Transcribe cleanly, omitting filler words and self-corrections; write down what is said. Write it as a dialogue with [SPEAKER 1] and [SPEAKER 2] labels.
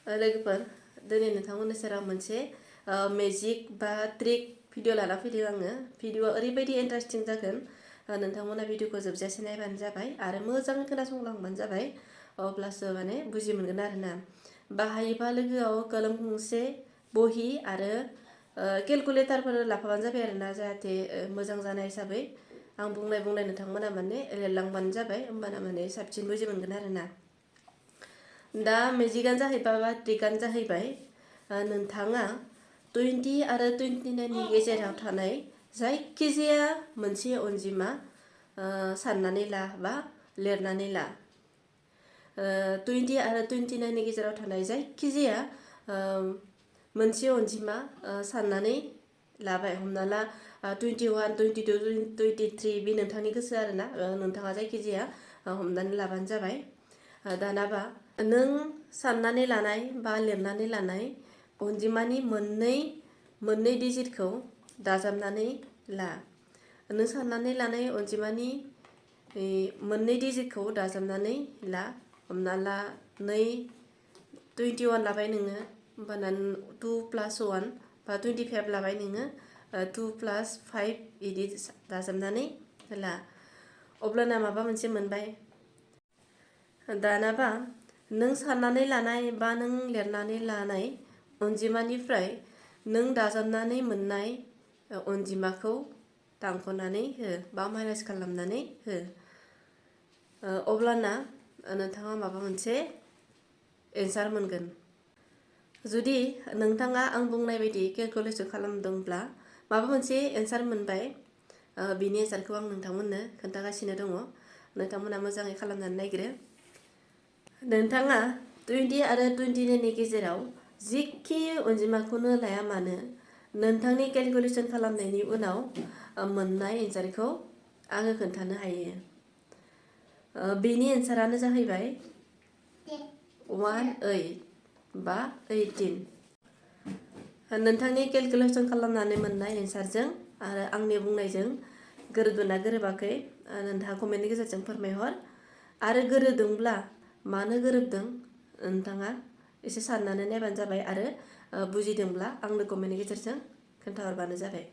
[SPEAKER 1] लोगोफोर दिनै नोंथांमोननि सेराव मोनसे मेजिक बा ट्रिक भिडिअ लाना फैदों आङो। भिडिअआ ओरैबायदि इन्टारेस्टिं जागोन, नोंथांमोना भिडिअखौ जोबजासे नायबानो जाबाय आरो मोजाङै खोनासंलांबानो जाबाय, अब्लासो माने बुजि मोनगोन आरोना। बाहायोबा लोगोआव कलम गंसे, बहि आरो केलकुलेटारफोर लाफाबानो जाबाय आरोना, जाहाथे मोजां जानाय हिसाबै आं बुंनाय नोंथांमोना माने लिरलांबानो जाबाय, होमबाना माने साबसिन बुजि मोनगोन आरोना। दा मेजिकआनो जाहैबाय बा ट्रिकआनो जाहैबाय, नोंथाङा 20 आरो 29नि गेजेराव थानाय जायखिजाया मोनसे अनजिमा साननानै ला बा लिरनानै ला। 20 आरो 29नि गेजेराव थानाय जायखिजाया मोनसे अनजिमा साननानै लाबाय। हमना ला 21, 22, 23 बे नोंथांनि गोसो आरोना, नोंथाङा जायखिजाया हमनानै लाबानो जाबाय। दानाबा नों साननानै लानाय बा लिरनानै लानाय अनजिमानि मोननै डिजिटखौ दाजाबनानै ला। नों साननानै लानाय अनजिमानि मोननै डिजिटखौ दाजाबनानै ला। हमना ला 21 लाबाय नोङो, होमबाना 2 + 1 बा 25 लाबाय नोङो, 2 + 5 बिदि दाजाबनानै ला। अब्लाना माबा मोनसे मोनबाय। दानाबा नों साननानै लानाय बा नों लिरनानै लानाय अनजिमानिफ्राय नों दाजाबनानै मोननाय अनजिमाखौ दानख'नानै हो बा माइनास खालामनानै हो। अब्लाना नोंथाङा माबा मोनसे एन्सार मोनगोन। जुदि नोंथाङा आं बुंनाय बायदि केलकुलेसन खालामदोंब्ला माबा मोनसे एन्सार मोनबाय, बिनि एन्सारखौ आं नोंथांमोननो खोन्थागासिनो दङ। नोंथांमोना मोजाङै खालामनानै नायग्रो। नोंथाङा 20 आरो 29नि गेजेराव जिखि अनजिमाखौनो लाया मानो, नोंथांनि केलकुलेसन खालामनायनि उनाव मोननाय एन्सारखौ आङो खोन्थानो हायो। बेनि एन्सारानो जाहैबाय 18 बा 18। नोंथांनि केलकुलेसन खालामनानै मोननाय एन्सारजों आरो आंनि बुंनायजों गोरोबदोंना गोरोबाखै, नोंथाङा कमेन्टनि गेजेरजों फोरमायहर। आरो गोरोबदोंब्ला मानो गोरोबदों नोंथाङा एसे साननानै नायबानो जाबाय, आरो बुजिदोंब्ला आंनो कमेन्टनि गेजेरजों खोन्थाहरबानो जाबाय।